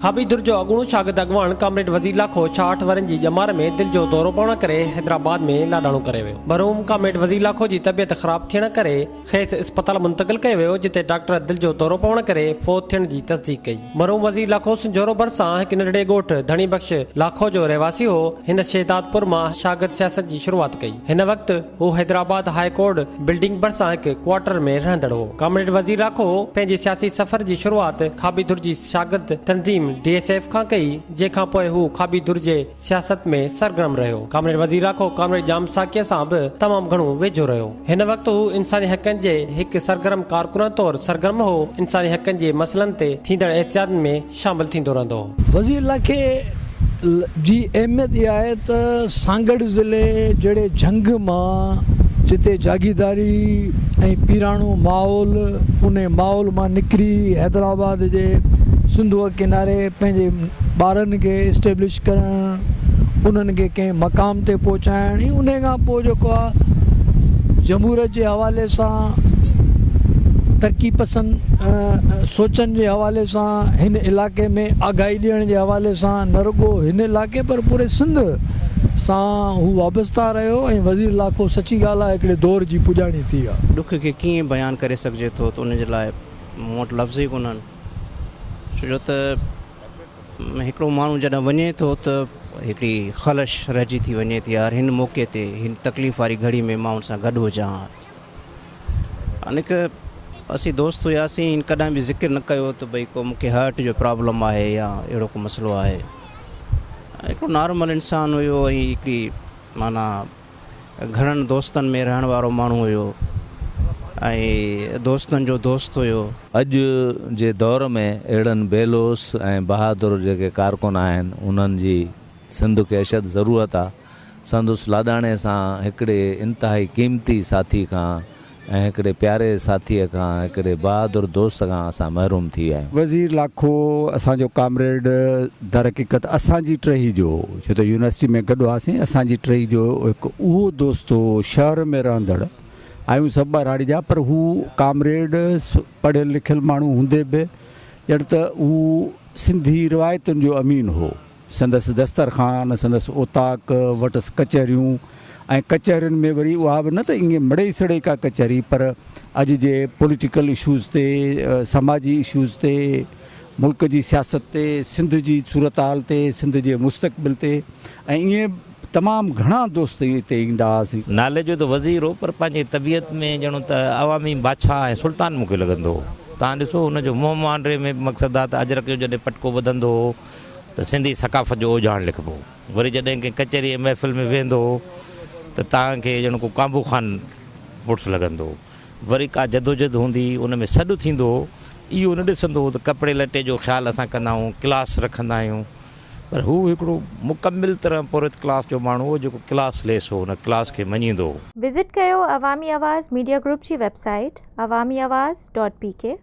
کاٻي ڌر جو اڳوڻو شاگرد اڳواڻ ڪامريڊ وزير لاکو 66 ورهين جي ڄمار ۾ دل جو دورو پوڻ ڪري حيدرآباد ۾ لاڏاڻو ڪري ويو. مرحوم ڪامريڊ وزير لاکو جي طبيعت خراب ٿيڻ ڪري کيس اسپتال منتقل ڪيو ويو جتي ڊاڪٽر دل جو دورو پوڻ ڪري فوت ٿيڻ جي تصديق ڪئي. مرحوم وزير لاکو سنجهورو ڀرسان هڪ ننڍڙي ڳوٺ ڌڻي بخش لاکو جو رهواسي هو. هن شهدادپور مان شاگرد سياست جي شروعات ڪئي. هن وقت هو حيدرآباد هاء ڪورٽ بلڊنگ ڀرسان هڪ ڪوارٽر ۾ رهندڙ هو. ڪامريڊ وزير لاکو پنهنجي سياسي سفر جي شروعات کاٻي ڌر جي شاگرد تنظيم ڊي ايس ايف کان ڪئي، جنهن کان پوء هو کاٻي ڌر جي سياست ۾ سرگرم رهيو. ڪامريڊ وزير لاکو ڪامريڊ ڄام ساقيء سان به تمام گهڻو ويجهو رهيو. هن وقت هو انساني حقن جي هڪ سرگرم ڪارڪن طور سرگرم هو، انساني حقن جي مسئلن تي ٿيندڙ احتجاجن ۾ شامل ٿيندو رهندو هو. وزير لاکي جي اهميت اها آهي ته سانگهڙ ضلعي جهڙي جهنگ مان جتي جاگيرداري ۽ پيراڻو ماحول انهي ماحول مان نڪري حيدرآباد جي سنڌوء ڪناري پنهنجي ٻارن کي اسٽيبلش ڪرڻ انهن کي ڪنهن مقام تي پهچائڻ ۽ انهي کان پوء جيڪو آهي جمهوريت جي حوالي سان ترقي پسند سوچن جي حوالي سان هن علائقي ۾ آگاهي ڏيڻ جي حوالي سان نه رڳو هن علائقي پر پوري سنڌ سان هو وابسته رهيو ۽ وزير لاکو سچي ڳالهه آهي هڪڙي دور جي پڄاڻي ٿي آهي. ڏک کي ڪيئن بيان ڪري سگهجي ٿو ته ان جي لاء مون وٽ لفظ ئي ڪونهن ڇو جو ته هڪڙو ماڻهو جڏهن وڃي ٿو ته هڪڙي خلش رهجي ٿي وڃي ٿي يار هن موقعي تي هن تڪليف واري گهڙي ۾ مان ان سان گڏ هجان ها. انڪ اسين دوست هياسين هن ڪڏهن به ذڪر نه ڪيو ته ڀئي ڪو مونکي هرٽ جو پرابلم آهي يا اهڙو ڪو مسئلو آهي هڪڙو نارمل انسان هيو ۽ هڪڙي معنيٰ گهڻن دوستن ۾ رهڻ وارو ماڻهو هيو ۽ دوستن جو دوست هيو. اڄ جي دور ۾ اهڙن بي لوث ۽ بهادر جيڪي ڪارڪن آهن انهن جي سنڌ کي اشد ضرورت آ. سندس لاڏاڻي سان هڪڙي انتهائي قيمتي ساٿي کان ۽ هڪڙي پياري ساٿيء کان، هڪڙي بهادر دوست کان اسان محروم ٿي ويا آهيون. وزير لاکو اسان جو ڪامريڊ درحقيقت اسان جي ٽهي جو هو، ڇو ته يونيورسٽي ۾ گڏ هئاسين، اسان جي ٽهي جو هڪ اهو دوست هو شهر ۾ رهندڙ، آهيون سڀ ٻهراڙي جا پر هو ڪامريڊ پڙهيل لکيل ماڻهو هوندي به ڄڻ ته هو سنڌي روايتن جو امين هو. سندس دسترخوان، سندس اوطاق، وٽس ڪچهريون ۽ ڪچهرين ۾ وري اها به نه ته ائين مڙئي سڙئي ڪا ڪچهري پر اڄ جي پوليٽيڪل اشوز تي، سماجي اشوز تي، ملڪ جي سياست تي، سنڌ جي صورتحال تي، سنڌ جي مستقبل تي ۽ ائين تمام گهڻا دوست اتي ايندا هئاسين. نالي جو ته وزير هو پر پنهنجي طبيعت ۾ ڄڻو ته عوامي بادشاهه ۽ سلطان مون کي لڳندو هو. توهان ڏسو هن جو منهن مهانڊي ۾ به مقصد آ ته اجرڪ جو جڏهن پٽڪو ٻڌندو هو ته سنڌي ثقافت جو اوجهاڻ لکبو هو. وري جڏهن ڪنهن ڪچهري ۽ محفل ۾ ويهندو هو ته توهان کي ڄڻ ڪو ڪانڀو خان پٽس لڳندو هو. وري ڪا جدوجھد هوندي هئي، ان ۾ سڏ ٿيندو هو. اهو نه ڏسندو هو ته ڪپڙي لٽي جو خيال اسان ڪندا آهيون، ڪلاس رکندا آهيون. پر هو هڪڙو مڪمل طرح پورهيت ڪلاس جو ماڻهو هو، جيڪو ڪلاس ليس هو، ان ڪلاس کي مڃيندو هو. وزٽ ڪيو عوامي آواز ميڊيا گروپ جي website Awami Awaz dot P K.